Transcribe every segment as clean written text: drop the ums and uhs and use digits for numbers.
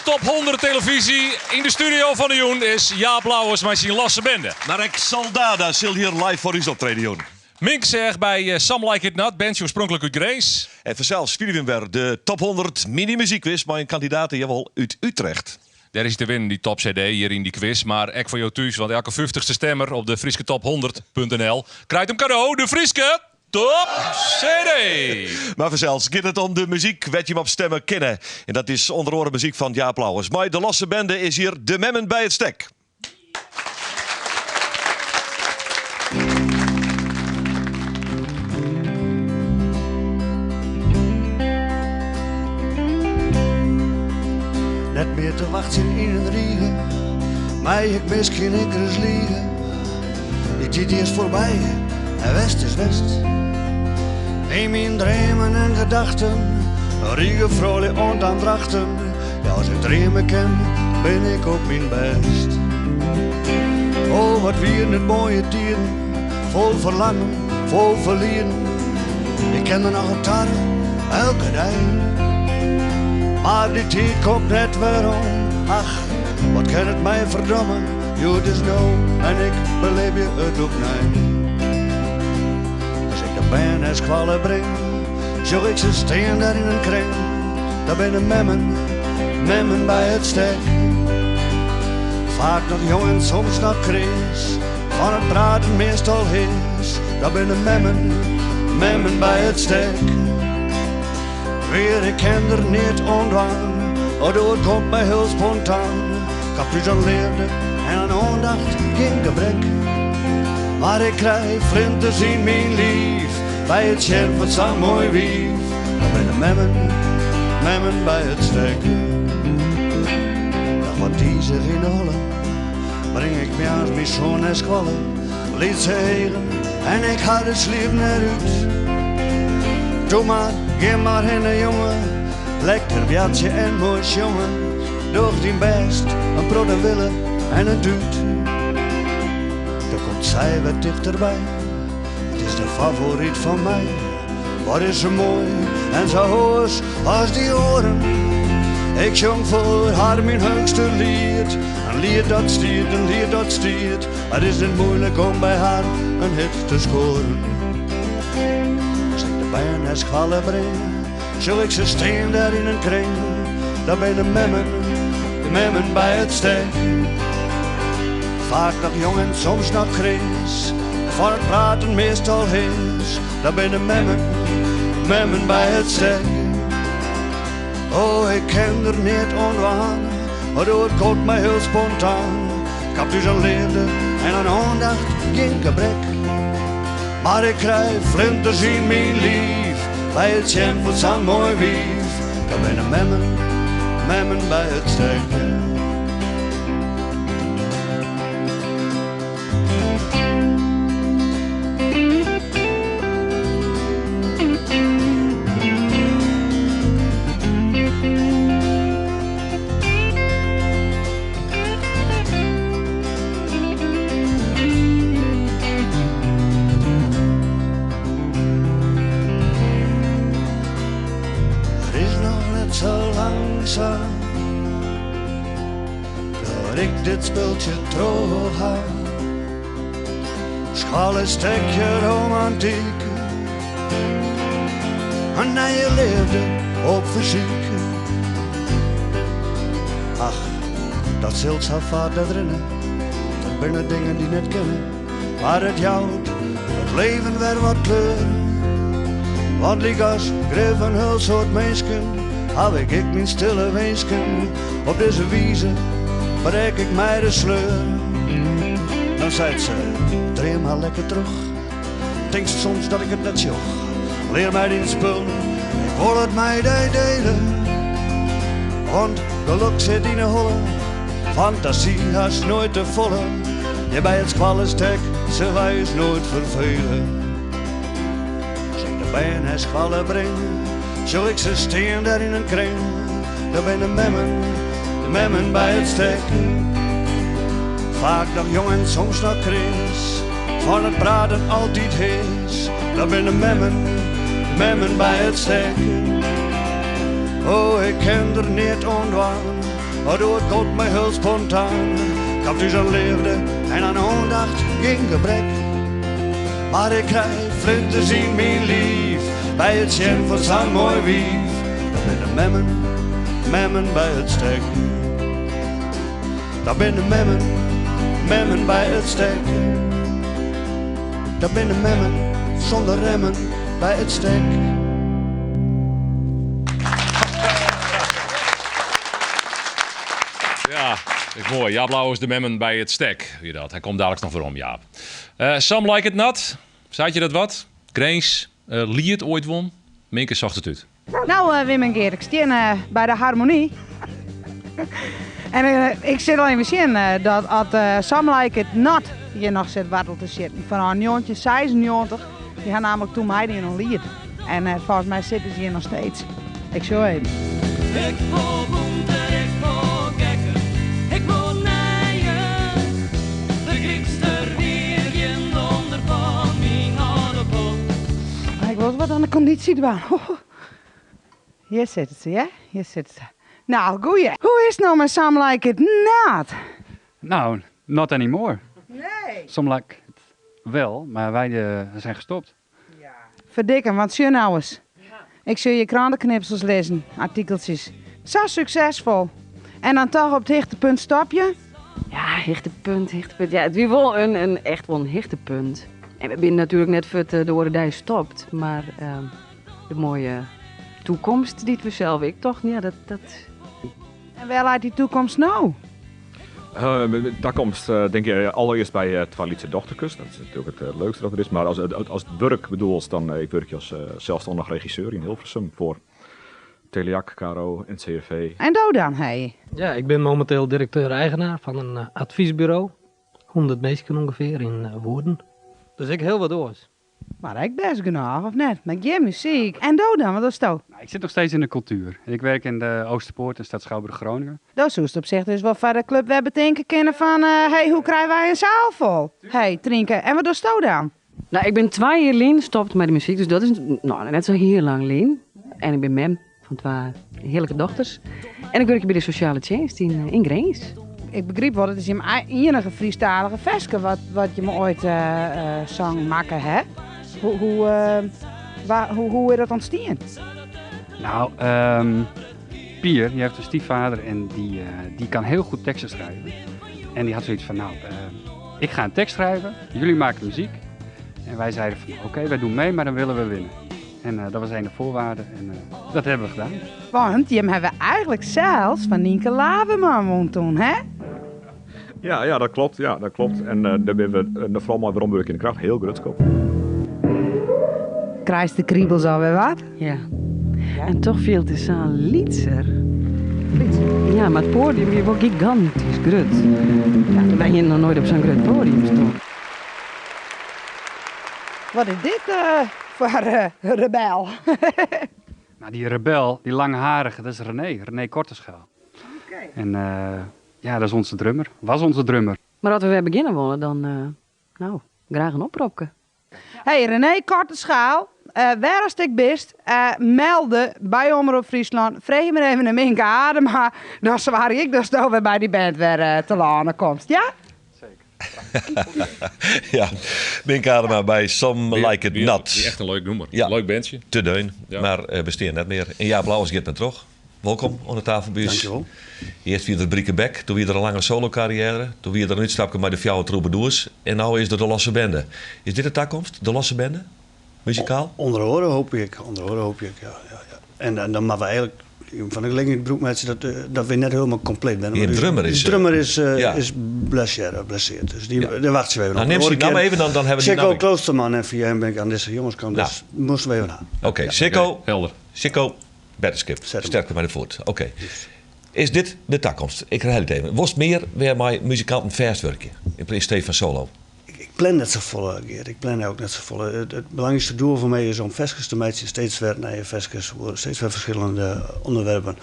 Top 100 Televyzje. Yn de studio fan de jûn is Jaap Louwes mei syn Losse Bende. Mar ek Saldada sil hjir live foar ús optrede jûn. Mink seach by Some Like It Not, bandsje oarspronklik út Grins. En fansels spylje we wer de Top 100 Mini Muzykkwis mei in kandidate, jawol, út Utrecht. Dêr is hy te winnen, dy Top CD, hjir yn dy kwis. Mar ek foar jo thús, want elke fyftichste stemmer op de Fryske Top 100 .nl krijt him kado, de Fryske Top CD! Mar fansels giet it om de muzyk wêr't jim op stimme kinne. En dat is ûnder oare muzyk fan Jaap Louwes. Mei de Losse Bende is hjir de Memmen by it Stek. Net mear te wachtsjen yn in rige, mei ik miskien ek ris lige. Dy tiid is foarby en west is west. Yn myn dreamen en gedachten, rige froulju oant oan Drachten. Ja, as ik dreame kin, bin ik op myn bêst. Oh, wat wienen it moaie tiden, fol ferlangen, fol ferlieden. Ik kin der noch op tarre, elke dei. Mar dy tiid komt net werom, ach, wat kin it my ferdomme. Hjoed is no en ik belibje it opnij. As ik de bern nei skoalle bring, sjoch ik se stean dêr yn in kring. Dat binne memmen, memmen by it stek. Faak noch jong en soms noch kreas, fan it praten meastal heas. Dat binne memmen, memmen by it stek. Wier, ik kin der neat oan dwaan, it oerkomt my hiel spontaan. Ik haw thús oan leafde en oan oandacht gjin gebrek. Mar ik krij flinters yn myn liif by it sjen fan sa'n moai wiif. Dat binne memmen, memmen by it stek. Noch wat dizich yn 'e holle, bring ik moarns myn soan nei skoalle. Lytse eagen en ik ha de sliep net út. Doe mar, gean mar hinne jonge, lekker boartsje en moai sjonge. Doch dyn bêst, in protte wille en in tút. Dan komt sy wer tichterby, it is de favoryt fan my. Wat is se moai en sa oars as dy oaren. Ik sjong foar har myn heechste liet. In liet dat stiet, in liet dat stiet. It is net moeilik om by har in hit te skoaren. As ik de bern nei skoalle bring, sjoch ik se stean dêr yn in kring. Dat binne memmen, de memmen by it stek. Faak noch jong en soms noch kreas, fan it praten meastal heas. Dat binne memmen, memmen by it stek. Oh, ik kin der neat oan dwaan, it oerkomt my hiel spontaan. Ik haw thús oan leafde en oan oandacht gjin gebrek. Mar ik krij flinters yn myn liif by it sjen fan sa'n moai wiif. Dat binne memmen, memmen by it stek. It is noch net sa lang sa dat ik dit spultsje troch ha. Skoallestekje romantyk, in nije leafde op fersyk. Ach, dat sil sa faak net rinne, dat binne dingen dy't net kinne, mar it jout it leven wer wat kleur. Want lykas grif in hiel soad minsken, haw ik ek myn stille winsken. Op dizze wize brek ik my de sleur. Dan seit se, dream mar lekker troch. Tinkst soms dat ik it net sjoch? Lear my dyn spul, ik wol it mei dy dele. Want gelok sit yn 'e holle, fantasy hast noait te folle. Hjir by it skoallestek sille wy ús noait ferfele. As ik de bern nei skoalle bring, sjoch ik se stean dêr yn in kring. Dat binne memmen, de memmen by it stek. Faak noch jong en soms noch kreas, fan it praten altyd heas. Dat binne memmen, de memmen by it stek. Oh, ik kin der neat oan dwaan. Doe it komt my hiel spontaan. Ik haw thús in leafde en in oandacht, gjin gebrek. Mar ik krij flinters yn myn liif by it sjen fan sa'n moai wiif. Dat binne de memmen, memmen by it stek. Dat binne de memmen, memmen by it stek. Dat binne de memmen sûnder remmen by it stek. Ja, is moai. Jaap Louwes, de memmen by it stek, wie dat. Hy komt daliks noch werom, Jaap. Some Like It Not, seit je dat wat? Grins, liet oait won. Minke socht it út. No Wim en Geert, ik stean by de Harmonie. En ik sit al even sjen dat at Some Like It Not hjir noch sit woartel te sjitten fanôf 1996. Dy ha nammentlik toen meidien oan Liet. En folgens my sitte se hjir noch steeds. Ik sjoch even. Ik wol bûnter, ik wol gekker, ik wol nijer. Begrypst der wier gjin donder fan, myn âlde pop. Ik wol wat oan de kondysje dwaan. Hjir sitte se, hear. Hjir sitte se. Nou, goeie. Hoe is it no mei Some Like It Not? Nou, not anymore. Nee. Some Like It wel, maar wij zijn gestopt. Ferdikken, want sjoch nou ris. Ik sjoch hjir kranteknipsels lizzen, artikeltsjes. Sa suksesfol. En dan toch op it hichtepunt stopje? Ja, hichtepunt, hichtepunt. Ja, it wie wol in echt wol in hichtepunt. En we binne natuerlik net fuort de oare dei stopt, mar de moaie toekomst dy't we sels ek tochten, ja, dat, dat. En wêr leit dy toekomst no? De takomst tink ik allerearst by twa lytse dochterkes. Dat is natuerlik it leukste dat der is. Mar as it wurk bedoelst, dan ik wurkje as selsstannich regisseur yn Hilversum foar Teleac, KRO, NCRV. En do dan, Haye? Ja, ik bin mominteel direkteur-eigenaar fan in advysburo, 100 minsken ûngefear yn Woerden. Dus ek hiel wat oars. Mar ek bêst genôch, of net? Mar gjin muzyk. En do dan, wat dochsto? Nou, ik sit noch steeds yn de kultuer. Ik werk yn de Oosterpoort en Stadsschouwburg Groningen. Do soest op sich dus wol foar de klup wer betinke kinne fan, hey, hoe krije wy in saal fol? Hey, Trynke, en wat dochsto dan? Nou, ik bin twa jier lyn stopt mei de muzyk, dus dat is no net sa hiel lang lyn. En ik bin mem fan twa hearlike dochters. En ik wurkje by de sosjale tsjinst yn Grins. Ik begryp wol, it is jim iennige Frysktalige ferske wat jim oait song makke ha. Hoe is dat ûntstien? Nou, Pier, die heeft een stiefvader en die kan heel goed teksten schrijven. En die had zoiets van, nou, ik ga een tekst schrijven, jullie maken muziek. En wij zeiden van, oké, wij doen mee, maar dan willen we winnen. En dat was een de voorwaarden en dat hebben we gedaan. Want jim hawwe eigenlik sels fan Nynke Laverman wûn toen, hè? Ja, ja, dat klopt. Ja, dat klopt. En dêr binne we foaral mei weromwurkjende kracht hiel grutsk op. Krijst de kriebels alwer wat? Ja. En toch fielt it sa lytser. Ja, mar it poadium wie wol gigantysk grut. Ja, wy hiene noch noait op sa'n grut poadium stien. Wat is dit foar rebel? Nou, dy rebel, dy langharige, dat is René, René Korteschuil. En ja, dat is onze drummer, was onze drummer. Mar as we wer begjinne wolle, dan nou, graach in opropke. Hey René Korteschuil, wêr ast ek bist, melde by Omrop Fryslân. Freegje mar even nei Minke Adema, dan soargje ik datsto wer by dy band wer telâne komst, ja? Ja, Minke Adema by Some Like It Not. Wie echt in leuk nûmer. Ja. Leuk bandje. Te deun, Ja. mar bestean net mear. En Jaap Louwes giet net troch. Wolkom oan de tafel by ús. Dankjewol. Earst wie der Bricquebec, doe wie der in lange solokarriêre. Doe wie der in útstapke mei de Fjouwer Trûbadoers. En no is der de Losse Bende. Is dit de takomst, de Losse Bende? Muzikaal? Onder oare hoopje ik, onder oare hoopje ik, ja, ja, ja. En dan moatte we eigenlik fan de gelegenheid gebrûk meitsje dat we net hielendal kompleet binne. Dy drummer is, De drummer is, ja. is blessearre, blesseard. Dus dy, Ja. dêr wachtsje we even Nou, op. nim syn namme even, dan hawwe we dy Sikko namme. Kloosterman en fia him bin ik oan dizze jonges kaam, Nou. dus moasten we even ha. Oké, Sikko. Oké, helder. Sikko, betterskip. Zet hem. Sterkte mei de foet. Oké. Is dit de takomst? Ik herhaal it even. Wolst mear wer mei muzikanten fêstwurkje yn stee fan solo? Ik plan net safolle, Geert. Ik plan ek net safolle. It belangrykste doel foar my is om ferskes te meitsjen, steeds wer nije ferskes oer steeds wer ferskillende ûnderwerpen.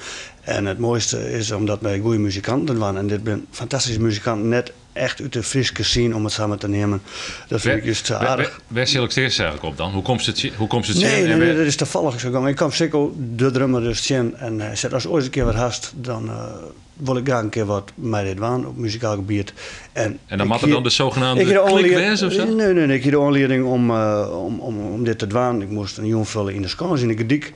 En it moaiste is om dat mei goede muzikanten te dwaan. En dit binne fantastyske muzikanten, net echt út de Fryske scene om it sa mar te neamen. Dat fyn ik just sa aardich. Wêr selektearst eigentlik op dan? Hoe komst it hoe komst it tsjin? Nee, en nee, wêr- dat is tafallich sa gong. Ik kaam Sikko, de drummer, dus tsjin en hy sei, ast oait in kear wat hast, dan. wol ik graach in kear wat mei dit dwaan op muzikaal gebiet. En, En dan ik moat er hie- dan de zogenaamde ik hie de klik oanlied- wêze of sa? Nee, nee, nee, ik hie de oanlieding om, eh, om, om, om dit te dwaan. Ik moast in jûn folje yn de Skâns yn de Gerdyk.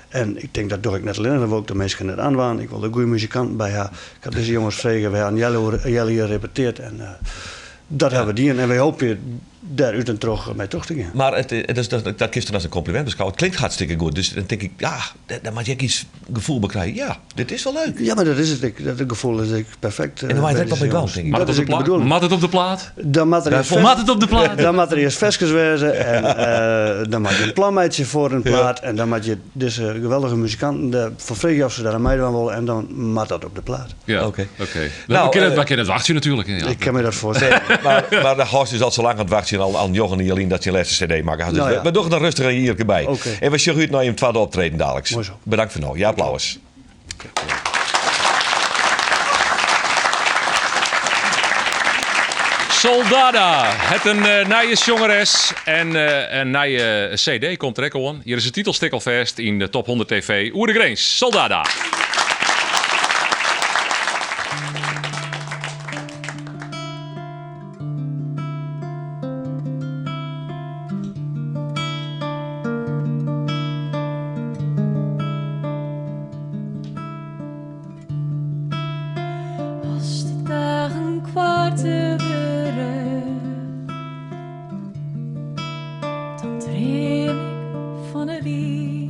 En ik tink dat doch ik net allinnich, dan wol ik de minsken net oandwaan. Ik wol der goede muzikanten by ha. Ik ha dizze jonges frege, we ha in healjier repeteard en eh, dat ha we dien. En wy hoopje dêr út en troch mei troch te gean. Mar it, it is, dat, dat kinst dan as in kompliment beskôgje. It klinkt hartstikke goed. Dus dan tink ik, ja, dêr moat je ek yts gefoel by krije. Ja, dit is wol leuk. Ja, mar dat is it ek. Dat it gefoel is ek perfekt. En dan moat je by direkt wat dizze mei dwaan, jonges. tink ik. Moat Dat it is op de ek de plaat? bedoeling. Moat it op de plaat? Dan moat der earst Moat it op de plaat? Dan moat der earst ferskes wêze en eh, dan moat je in plan meitsje foar in plaat. En dan moat je dizze geweldige muzikanten dêr foar freegje oft se dêr oan meidwaan wolle. En dan moat dat op de plaat. Ja, Oké. oké. Nou, Nou, we kinne eh, we kinne it wachtsje natuerlik. Ja. Ik kin my dat foarstelle. Maar, mar de gast is al sa lang oan it wachtsjen, al, al njoggen jier lyn dat syn lêste CD makke hat. Dus Nou ja. we, we dogge der rêstich in jierke by. Oké. En we sjogge út nei jim twadde optreden daliks. Moai sa. Bedankt foar no. Jaap Louwes. Soldada, het in eh, nije sjongeres en eh, in nije CD komt der ek oan. Hjir is de titelstik alfêst yn de Top 100 TV Oer de Grins. Soldada. As de dagen koarter wurde, dan dream ik fan 'e wyn.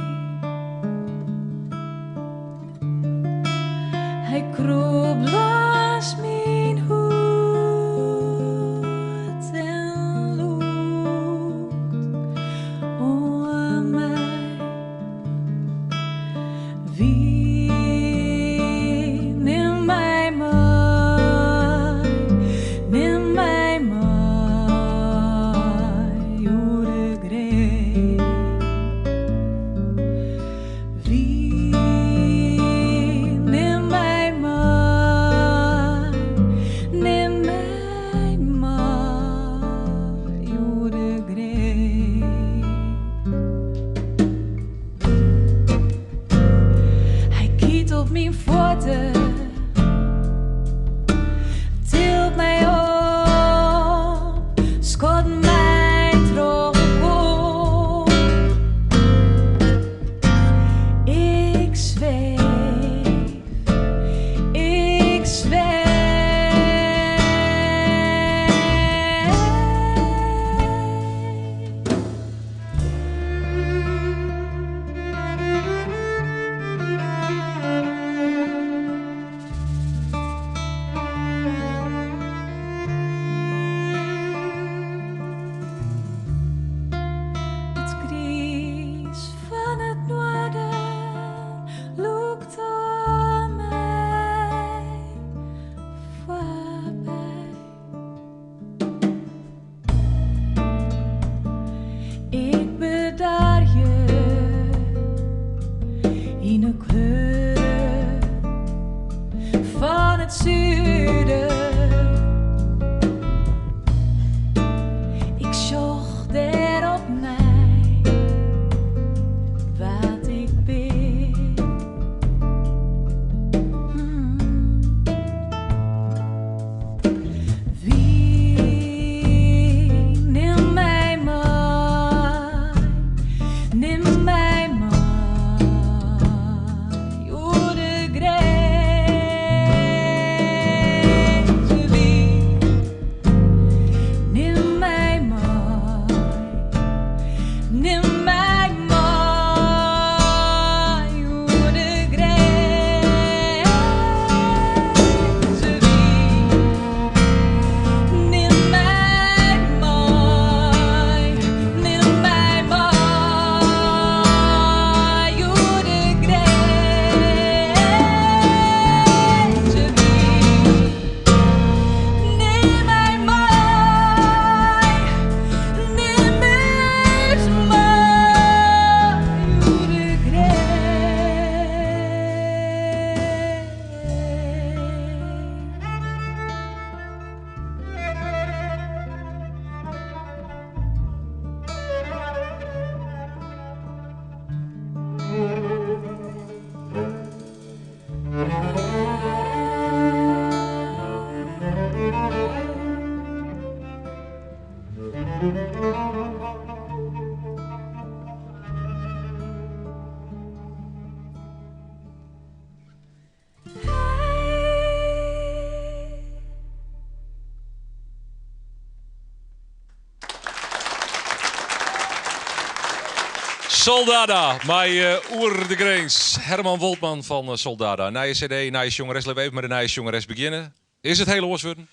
Soldada mei Oer de Grins. Herman Woltman fan Soldada. Nije CD, nije sjongeres. Litte we even mei de nije sjongeres begjinne. Is it hiel oars wurden?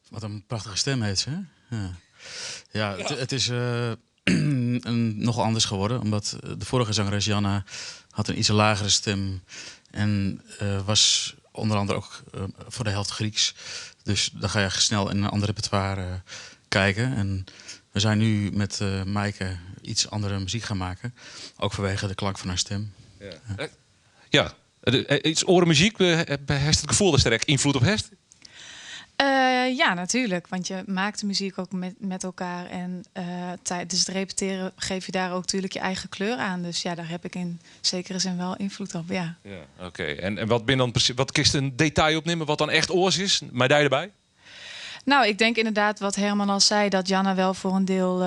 Wat in prachtige stem heeft ze, hè? Ja, ja, het is nogal anders geworden. Omdat de vorige zangeres Janna had een iets lagere stem. En was onder andere ook voor de helft Grieks. Dus dan ga je snel in een ander repertoire kijken. En we zijn nu met Maaike iets andere muziek gaan maken. Ook vanwege de klank van haar stem. Ja. Ja, iets oare muzyk, hast it gefoel dat der ek ynfloed op hast? Ja, natuurlijk. Want je maakt de muziek ook met elkaar. En tijdens het repeteren geef je daar ook natuurlijk je eigen kleur aan. Dus ja, daar heb ik in zekere zin wel invloed op, ja. Ja, oké. En wat bin dan precies, wat kinst in detail opnimme wat dan echt oars is? Mei dy derby? Nou, ik denk inderdaad wat Herman al zei, dat Janna wel voor een deel,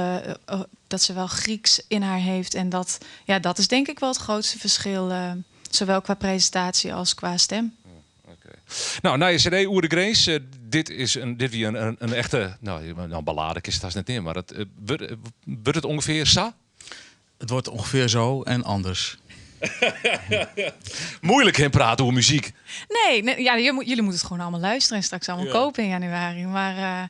dat ze wel Grieks in haar heeft. En dat, ja, dat is denk ik wel het grootste verschil, zowel qua presentatie als qua stem. Oké. Nou, nije CD Oer de Grins. Dit is in, dit wie in echte, nou, ballade is het net niet, mar it wurdt it ûngefear sa? Het wordt ongeveer zo en anders. Moeilijk in praten over muziek. Nee, nee, ja, jullie moeten het gewoon allemaal luisteren en straks allemaal kopen in januari. Maar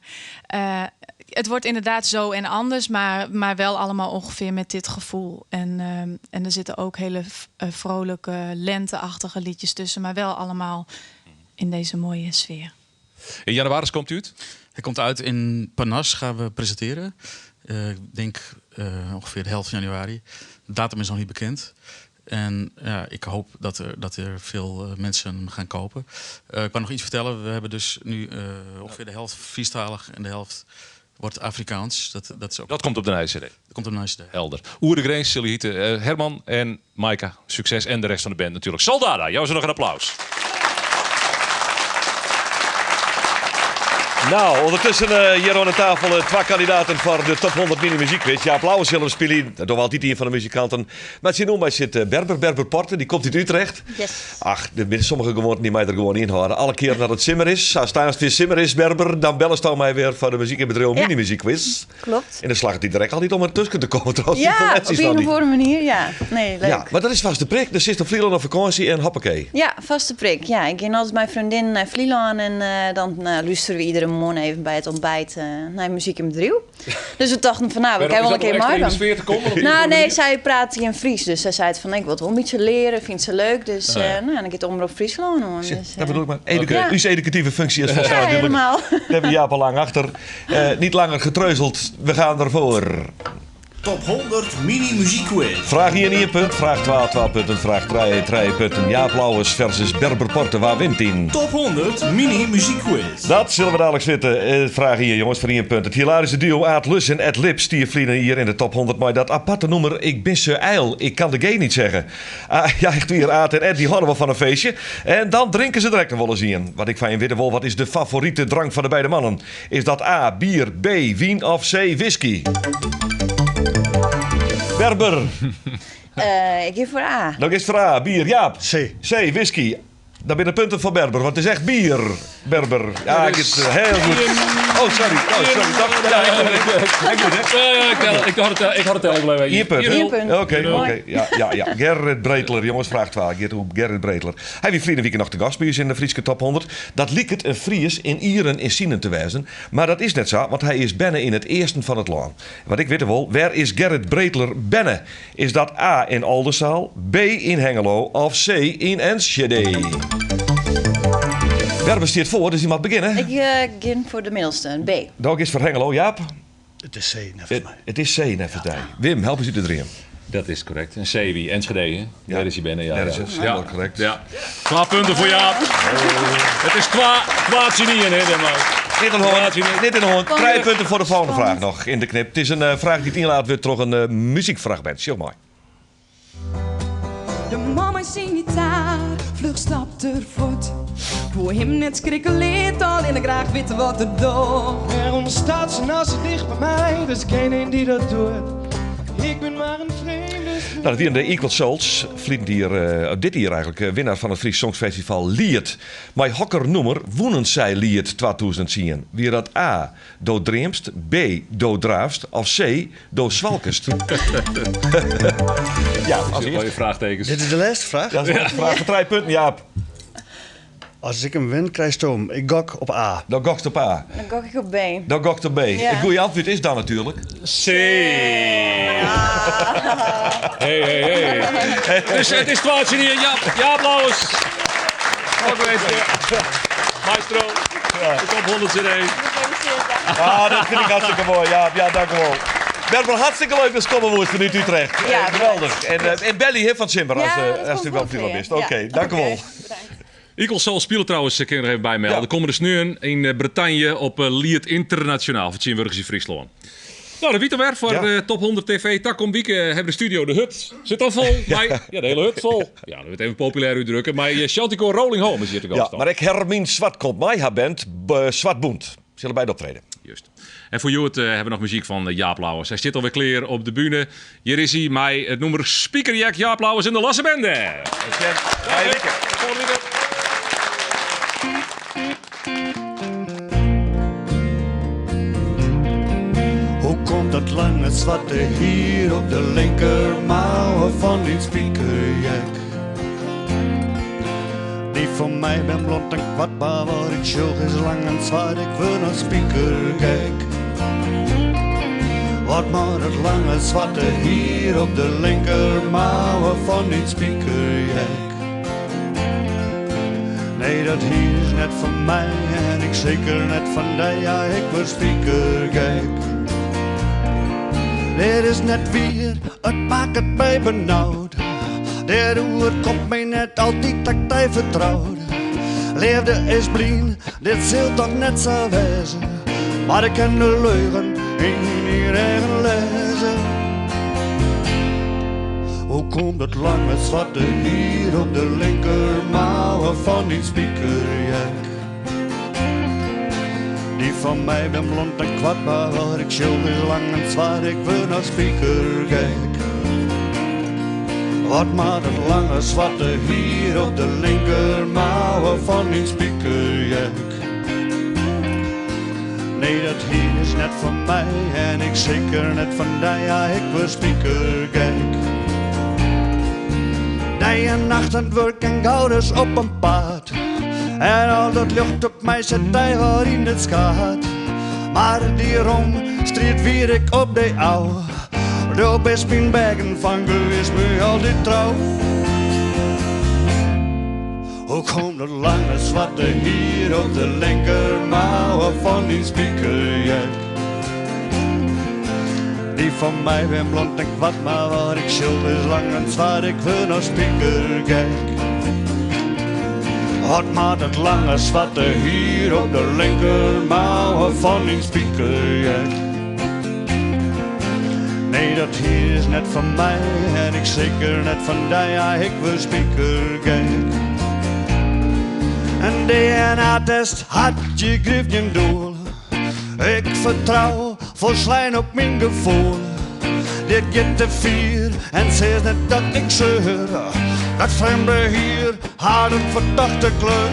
het wordt inderdaad zo en anders, maar wel allemaal ongeveer met dit gevoel. En er zitten ook hele vrolijke, lenteachtige liedjes tussen, maar wel allemaal in deze mooie sfeer. In januari komt u uit? Hij komt uit in Parnas, gaan we presenteren. Ik denk ongeveer de helft van januari. De datum is nog niet bekend. En ja, ik hoop dat er veel mensen hem gaan kopen. Ik kan nog iets vertellen. We hebben dus nu ongeveer de helft Friestalig en de helft wordt Afrikaans. Dat is ook... Dat komt op de nije CD. Dat komt op de nije CD. Helder. Oer de Grins, zullen heten. Herman en Maaike, succes. En de rest van de band natuurlijk. Soldada, jou is nog een applaus. Nou, ondertussen hier aan de tafel twee kandidaten voor de top 100 mini muziekquiz. Ja, applaus zullen we spelen. Dat doen we altijd een van de muzikanten. Maar zien mij zit Berber, Berber Porten, die komt uit Utrecht. Yes. Ach, de, sommige gewoonten die mij er gewoon inhouden. Alle keer dat het simmer is, als het weer simmer is, Berber, dan bellen ze mij weer voor de muziek in bedrijf mini muziekquiz. Klopt. En dan slaagt hij direct altijd om ertussen te komen trouwens. Die Ja, informatie op is een nog of niet. andere manier, ja. Nee, leuk. Ja, maar dat is vast de prik. Dus zit op Vlieland op vakantie en hoppakee. Ja, vaste prik. Ja, ik ging altijd mijn vriendin naar Vlieland en dan luisteren we iedere morgen even bij het ontbijt naar muziek in bedrijf. Dus we dachten van nou, we Waarom kunnen wel is een dat keer om extra in de maken. sfeer te komen, op die Nou nee, manier? zij praat hier in Fries, dus zij zei het van ik wil het wel een beetje leren, vindt ze leuk. Dus Oh, ja. nou, dan gaat het Omroep Friesland hoor. Dus, Dat bedoel ik maar. Ja. Uw educatieve functie is Ja, volstaan natuurlijk. helemaal. Daar hebben we Jaap al lang achter. Niet langer getreuzeld. We gaan ervoor. Top 100 mini muziekquiz. Vraag hier 1 punt, vraag 2, 2 punten, vraag 3, 3 punten. Jaap Lauwers versus Berber Porte, waar wint hij? Top 100 mini muziekquiz. Dat zullen we dadelijk zitten. Vraag hier, jongens, voor 1 punt. Het hilarische duo Aad Lus en Ed Lips die vliegen hier in de top 100. Maar dat aparte noemer, ik ben zo ijl, ik kan de G niet zeggen. Ah, ja, echt weer Aad en Ed, die houden wel van een feestje. En dan drinken ze direct nog wel eens in. Wat ik van je witte wol, wat is de favoriete drank van de beide mannen? Is dat A, bier, B, wien of C, whisky? Berber. Ik geef voor A. Nog eens voor A, bier. Jaap. C. C, whisky. Dan ben de punten voor Berber, want het is echt bier, Berber. Ja, ik het heel goed. Oh, sorry. Oh, sorry. Dat, ja, ik moet het. Ik moet het. Ik had het tel blijven. Hier punt. Hier hè? Oké, oké. Ja. Gerrit Breteler, jongens, vraag 12. Geert, Gerrit Breteler. Hij wie vrienden week nog de gast bij ons in de Frieske top 100. Dat liep het een Fries in Ieren in Sinen te wijzen. Maar dat is net zo, want hij is berne in het eerste van het land. Wat ik weet wel, waar is Gerrit Breteler berne? Is dat A in Oldenzaal, B in Hengelo of C in Enschede? Berber staat voor, dus die mag beginnen. Ik begin voor de middelste, B. Dank is voor Hengelo, Jaap. Het is C, Het, het is C, neffens dy. Wim, help eens uit de dream. Dat is correct. Een C wie, Enschede, hè? Daar is hij binnen, ja. Daar ja. is het. Ja. Helemaal correct. Ja. Twa punten voor Jaap. Het is kwa genieën, hè, maar. Niet in de hoorn. Niet in de hoorn. Drie punten voor de volgende vraag nog in de knip. Het is een vraag die het inlaat wordt door een muziekfragment. Zeg maar. De mama zingt gitaar, vlug stapt er voort. Voor hem net schrikken leert al en ik graag weten wat er doet. Waarom staat ze nou zo dicht bij mij? Er is geen een die dat doet. Ik ben maar een vreemde. Nou, dat wienen de Equal Souls. Ferline jier, eh, dit jier eigentlik, eh, winnaar fan it Frysk Songfestival Liet. Mei hokker nûmer wûnen sy Liet 2010? Wie dat A, Do dreamst, B, Do draafst of C, Do swalkest? ja, as earste. Vraagtekens. Dit is de lêste fraach? Dat is de lêste fraach foar trije punten, Jaap. As ik him win, krijst him. Ik gok op A. Dan gokst op A. Dan gok ik op B. Dan gokt op B. Ja. It goede antwurd is dan natuerlik... C. Hey, hey, hey. Dus it is twaalf hier. Jaap, Jaap Louwes. Maestro. De top 100 CD. Ah, dat fyn ik hartstikke moai, Jaap. Ja, dankjewol. Bärbel, hartstikke leuk dat komme woest fanút Utrecht. Ja, Geweldig. En, en belje hè, fan 't simmer as, Ja, dat as komt do wel goed Fryslân weer. bist. Ja. Oké, dankjewol. Equal Soul spile trouwens, kin ik der even by melde. Ja. Kommende sneon yn Bretagne op Liet Ynternasjonaal fertsjintwurdigje se Fryslân. Nou, dat wie it wer foar Ja. de Top 100 TV. Takom wike hawwe we de studio De Hut. Sit al fol. Mei, ja, de hiele hut fol. Ja, dat wurdt even populêr útdrukke. Mei Chanticoor Rolling Home is hjir te Ja, gast dan. mar ek Hermien Zwart komt mei har band Zwart Bûnt. Sille beide optrede. Just. En foar hjoed hawwe we noch muzyk fan Jaap Louwes. Hy stiet alwer klear op de bühne. Hjir is hy mei it nûmer Spikerjack Jaap Louwes en de Losse Bende. Nije wike. Folgjende wike. Hoe komt dat lange swarte hier op de linkermouw fan dyn spikerjack? Dy fan my bin blond en koart, mar wat ik sjoch is lang en swart, ik wurd noch spikergek. Wat moat dat lange swarte hier op de linkermouw fan dyn spikerjack? Nee, dat hier is net fan my en ik seker net fan dy, ja, ik wurd spikergek. Dit is net wier, it makket my benaud. Dit oerkomt my net altyd dat ik dy fertrou. Leafde is blyn, dit sil toch net sa wêze. Mar ik kin de leugen yn dyn eagen lêze. Hoe komt dat lange swarte hier op de linkermouw fan dyn spikerjack? Dy fan my bin blond en koart, mar wat ik sjoch is lang en swart, ik wurd noch spikergek. Wat moat dat lange swarte hier op de linkermouw fan dyn spikerjack? Nee, dat hier is net fan my en ik seker net fan dy, ja, ik wurd spikergek. Dei en nacht oan it wurk en gauris op 'en paad. En al dat ljocht op my set dy wer yn it skaad. Mar dy rom striid wier ik op dy ôf. Do bist myn bêgen fanke, wist my altyd trou. Hoe komt dat lange swarte hier op de linkermouw fan dyn spikerjack? Dy fan my bin blond en koart, mar wat ik sjoch is lang en swart, ik wurd noch spikergek. Wat moat dat lange swarte hier op de linkermouw fan dyn spikerjack? Nee, dat hier is net fan my en ik seker net fan dy, ja, ik wurd spikergek. In DNA-test hat hjir grif gjin doel. Ik fertrou folslein op myn gefoel. Dit giet te fier en sis net dat ik seur. Dat frjemde hier hat in fertochte kleur.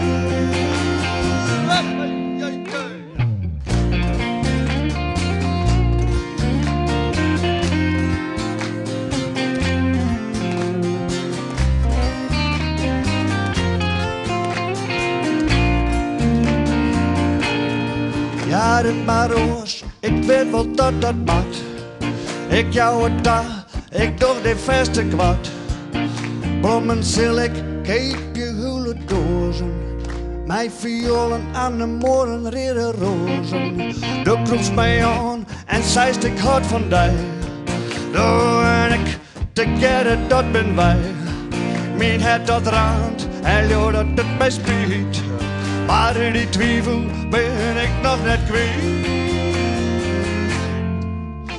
Ja, dit mar oars, ik wit wol dat dat moat. Ik jou it ta, ik doch dy fêst tekoart. Blommen sil ik keapje, hiele doazen. Mei fioelen, anemoanen, reade roazen. Do krûpst my oan en seist ik hâld fan dy. Do en ik, tegearre dat bin wy. Myn hert dat raant en leau dat it my spyt. Mar dy twivel bin ik noch net kwyt.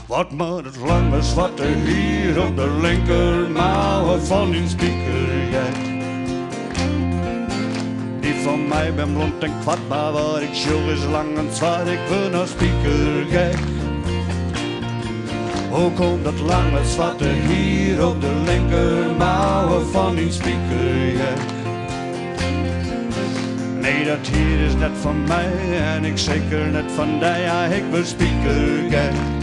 Wat moat it lange swarte hier op de linkermouw fan dyn spikerjack? Dy fan my bin blond en koart, mar wat ik sjoch is lang en swart, ik wurd noch spikergek. Hoe komt dat lange swarte hier op de linkermouwe fan dyn spikerjack? Nee, dat hier is net fan my en ik seker net fan dy, ja, ik wurd spikergek.